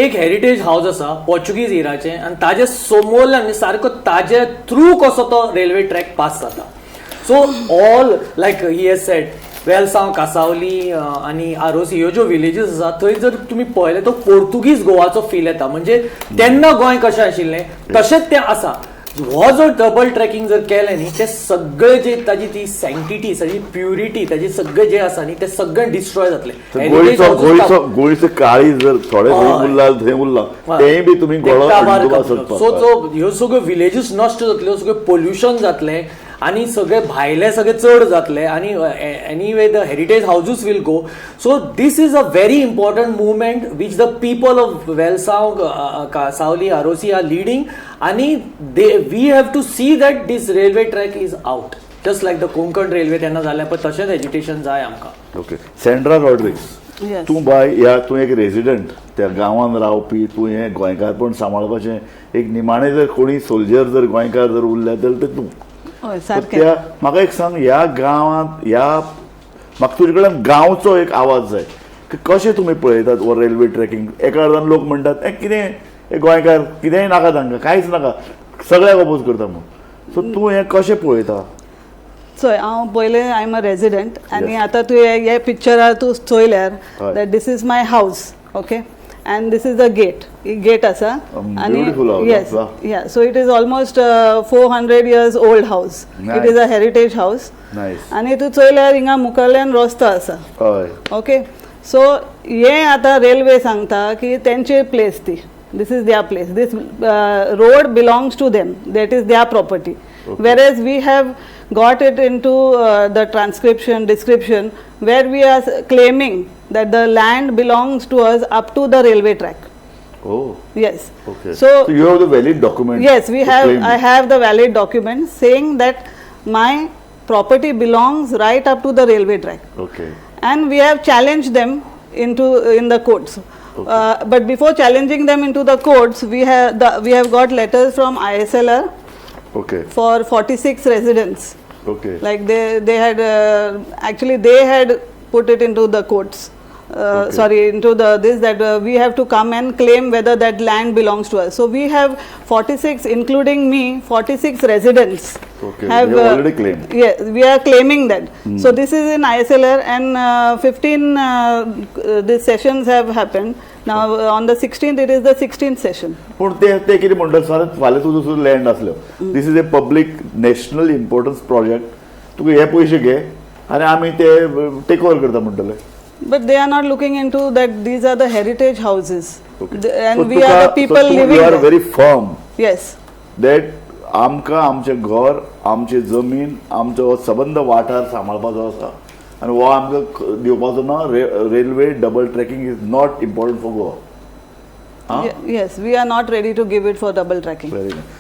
एक heritage house आसा Portuguese इराचें आनी ताजे समोरल्यान सारको ताजे थ्रू कसो तो रेल्वे ट्रॅक पास जाता. So all, like he has said, Velsao, Cansaulim आनी आरोसी ह्यो ज्यो विलेजीस आसा, थंय जर तुमी पळयलें तो पोर्तुगीज गोवाचो फील येता. म्हणजे तेन्ना गोंय कशें आशिल्लें तशेंच तें आसा. हो जो डबल ट्रॅकिंग जर केलें न्ही, ते सगळे जे ताजी ती सँक्टिटी, ताजी प्युरिटी, ताजी सगळें जे आसा न्ही, ते सगळें डिस्ट्रॉय जातलें. Heritage गोंयचो houses गोंयचो गोंयचो काळी जर थोडे खंय उरला, थंय उरला, तेंय बी तुमी गोळो. सो सो ह्यो सगळ्यो विलेजीस नश्ट जातल्यो, सगळें पोल्युशन जातलें आनी सगळे भायले सगळे चड जातले आनी anyway the heritage houses will go. So this is a very important movement which the people of Velsao, Cansaulim, Arossim are leading आनी they we have to see that this railway track is out, just like the Konkan Railway तेन्ना जालें पळय, तशेंच agitation जाय आमकां. Okay, Sandra Rodrigues. Yes. तूं बाय ह्या तूं एक रेजिडंट, त्या गांवांत रावपी. तूं हें गोंयकारपण सांबाळपाचें एक निमाणें जर कोणी सोल्जर जर गोंयकार जर उरल्या जाल्यार ते तूं. हय. तर सारकें. त्या म्हाका एक सांग, ह्या गांवांत ह्या म्हाका तुजे कडल्यान गांवचो एक आवाज जाय की कशें तुमी पळयतात हो रेल्वे ट्रॅकिंग. एका अर्दान लोक म्हणटात, हे कितें, हे गोंयकार कितेंय नाका तांकां, कांयच नाका, सगळ्याक अपोज करता म्हूण. सो तूं हें कशें पळयता? चोय, हांव पयलें I am a resident आनी आतां तुवें हे पिक्चरार तूं चोयल्यार that this is my house, okay, and this is the gate. He get आसा. Beautiful house, yes. Yeah, so it is almost 400 years old house. It is a heritage house. आनी तूं चोयल्यार हिंगा मुखाल्यान रस्तो आसा. ओके, सो हे आतां railway सांगता की तेंची प्लेस ती, this is their place, this road belongs to them, that is their property, whereas we have got it into the transcription description where we are claiming that the land belongs to us up to the railway track. Yes. So So you have the valid document yes, we to have. Claim I it. Have the valid document saying that my property belongs right up to the railway track and we have challenged them into in the courts. But before challenging them into the courts, we have got letters from ISLR for 46 residents. Like they had actually they had put it into the courts. Sorry, into the this that we have to come and claim whether that land belongs to us. So we have 46, including me, 46 residents. They have already claimed. Yes, we are claiming that. So this is in ISLR and 15 these sessions have happened. Now on the 16th, it is the 16th session. पूण ते ते कितें म्हणटात sir, फाल्यां तुजो सुद्दां land आसलो, this is a public national importance project, तुका हे पयशे घे आनी आमी ते टेक ओवर करता म्हणटले. But they are not looking into that these are the heritage houses. And So we are the people living you are there. Very firm Yes. That आमकां आमचें घर, आमची जमीन, आमचो हो सबंद वाठार सांबाळपाचो आसा आनी हो आमकां दिवपाचो ना. Railway double tracking is not important for Goa. Yes, we are not ready to give it for double tracking. Very nice.